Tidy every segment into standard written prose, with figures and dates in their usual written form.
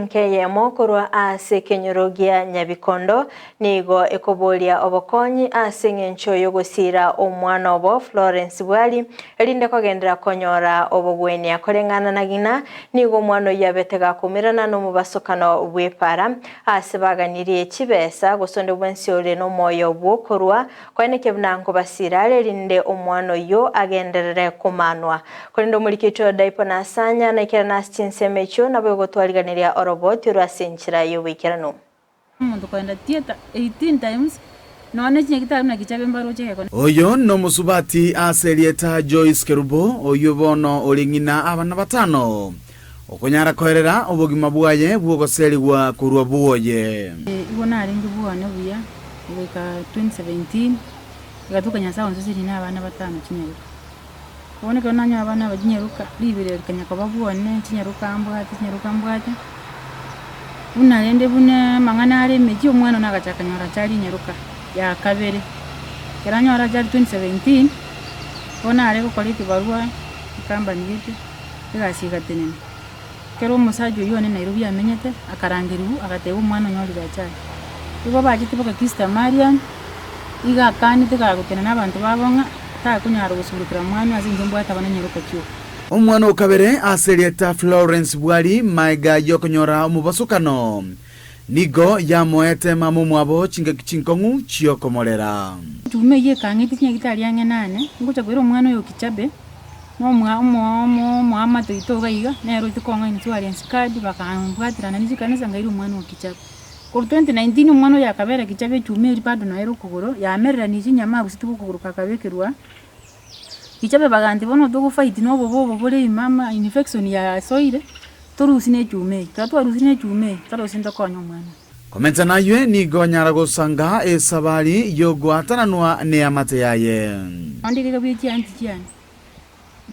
Enka eyemo korwa ase ekenyoro gia Nyabikondo nigo ekoboria obokonyi ase eng'encho y'ogosiira omwana obo Florence Bwari erinde kogenderera konyora obogwenia. Koreng'ana na ng'ina, nigo omwana oyio abete gakomirana nomobasokano bw'epaara ase baganirie chibesa gose onde bwensi ore nomoyo bw'okorua Koenekia buna nkobasiira are, erinde omwana oyio agenderere komanwa. Korende omoriki oito Daipo nasanya, naikerane ase chinsemo echio, naboigo gotwariganeria oroboti orwo ase enchera y'oboikeranu. Omonto kogenda theatre 18 times nonya ne chinyagitari buna kichabe mbaroche egekone. Oyo nomosubati ase erieta Joyce Kerubo, oyio bono ore ng'ina abana batano, okonyara koerera obogima bwaye bw'ogoserigwa korwa bwoye. Igo narenge bwane buya goika 2017, egatuka Nyasae onseserie na abana batano chinyaroka. Bono ekero nanyora abana aba chinyaroka, ribero rikanya koba bwane, chinyaroka mbwate, chinyaroka mbwate, buna rende buna amang'ana are emechie, omwana one agachaka konyora achari enyaroka ya kabere. Ekero anyora achari 2017, bono nare gokora ekebarua ecompany gete. Egasi egatenena. Ekero omosacha oyio one Nairobi amenyete, akarangerigwa, agateba omwana onyorire achari. Igo bachete baka Kista Mariam, igo akanete kagotenena abanto babo ng'a takonyara gosurukera mwana ase inche mbwate abana nyaroka chioka. Omwana o kabere ase erieta Florence Bwari maega y'okonyora omobosokano, nigo yamoete mama omwabo chingaki chinkong'u chi'okomorera. Chuma eyio ekang'etia chinyagitari ang'e nane, ngocha koira omwana oyo Kichabe, Omoamate oito iga iga, nere oche kong'a insurance card, bakambwaterana ne chikanisa nkaira omwana o kichabe. Korwa 2019 omwana oyo akabera kichabe echuma eria bado noyo ere okogoro, yamererania chinyama arusetigwe okogoro kakabekerwa kichabe bagantia bono togofight na obobe obo bore ime ama infection yasoire, torusie na echuma eye. Ekero twarusirie na echuma eye, torosie ntokonye omwana oyo. Komenta naywe nigo onyara gosanga esabari y'ogoatananwa neamate yaye. Onde iga bwe chianti chiane,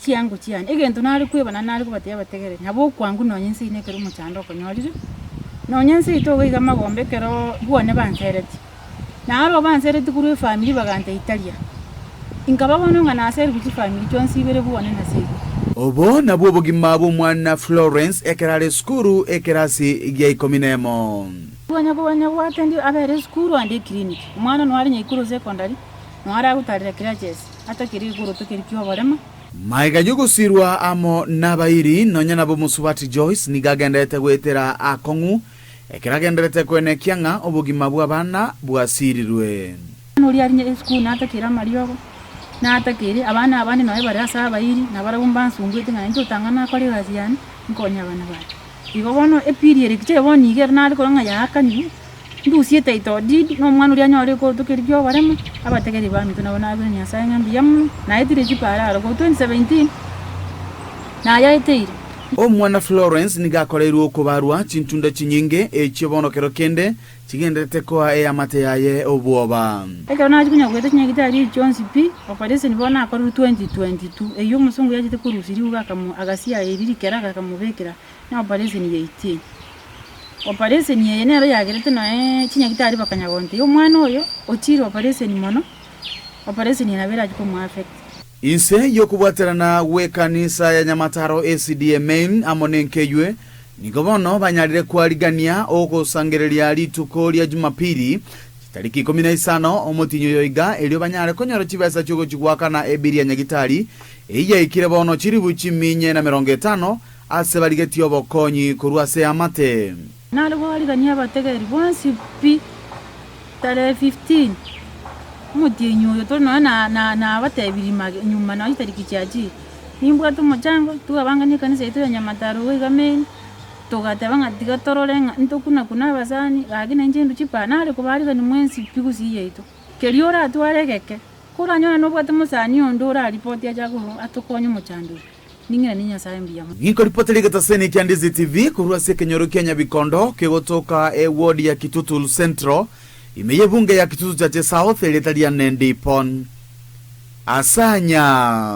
chiango chiane, egento nare kweba naende nare kobatebia abategereri, nabo okwangu nonye inse ime ekero omochando okonyorire, nonye inse ito iga iga amagomba ekeroo bwane banseretie. Naro banseretie korwa efamiri bagantebia taria. Inkaba bono ng'a naserigwe chifamiri chionsi ibere bwane na seito. Obo nabwo obogima bw'omwana Florence ekero are esukuru ekerasi gia ikomi nemo. Konya konya gwatendio abere esukuru ande eclinic. Omwana noare Nyaikuro secondary, noare agotarera crutches, atakeri egekoroto keria kioborema. Magega y'ogosirwa amo nabairi, nonya nabo mosubati Joyce nigo agenderete goetera akong'u ekero agenderete koenekia ng'a obogima bw'abana bwasirirwe. Omwana oria arinye esukuru natakeire amariogo, natakeire abana abande nonya bare ase abairi, nabarabwo mbansunguete ng'a inche otang'ana nakore egasi yane, nkonye abana bane. Igo bono eperiod eki chiaye bono iga ere nare korora ng'a yaakanigwe, ndusie etitle deed, na omwana oria anyore egekoroto keria kia oboremo, abategereri baminto nabo nabire Nyasaye ng'a mbuya mono, naetire chipara aro korwa 2017, nayaeteire. Omwana Florence nigo akoreirwe okobarwa chintunda chinyinge, echio bono kero kende Chigenderete koa eamate yaye obwoba. Ekero nachia konya goeta chinyagitari echi chionsi pi, operation bono nakorire 2022, eyio omosongo yachete korusia riuga akamo agasia eri rikera akamobekera na operation ya 18. Operation eye nero yagerete noe chinyagitari bakanya gontebia omwana oyo ochire operation mono, operation eye nabo erachie komo affect. Inse y'okobwaterana gw'ekanisa ya Nyamataro ACDMA amo n'Enkeywe, Nigo bono banyarire kwarigania ogosangereria rituko ria Jumapili, chitariki 15 omotienyi oyo iga, erio banyare konyora chibesa chi'ogochia goakana ebiri ya Nyagitari, eyio yaikire bono chilifu chiminye na merongo etano, ase barigetie obokonyi korwa ase eamate. Nare kwarigania abategereri bonsi pi, tarehe 15 omotienyi oyo tore nonya nabatebirie nyuma nonya chitariki chiachire. Nimbwate omochango, twabangania ekanisa yaito ya Nyamataro iga iga main, togateba ng'a tiga torore ng'a ntokuna-kuna abasani, gaki nainche indwe chipaa, nare kobarigania mwensi pi gusii yaito. Keria oratware egeke, koranyore nobwate mosani onde oraripoti ache akoru atokonye omochando oyo, ning'iranie Nyasaye mbuya mono. Ninkoripotera egetaseni kia Ndizi TV korwa ase ekenyoro kia Nyabikondo kegotoka eward ya Kitutu Central ime y'ebunge ya Kitutu Chache South erieta riane Ndipon Asanya.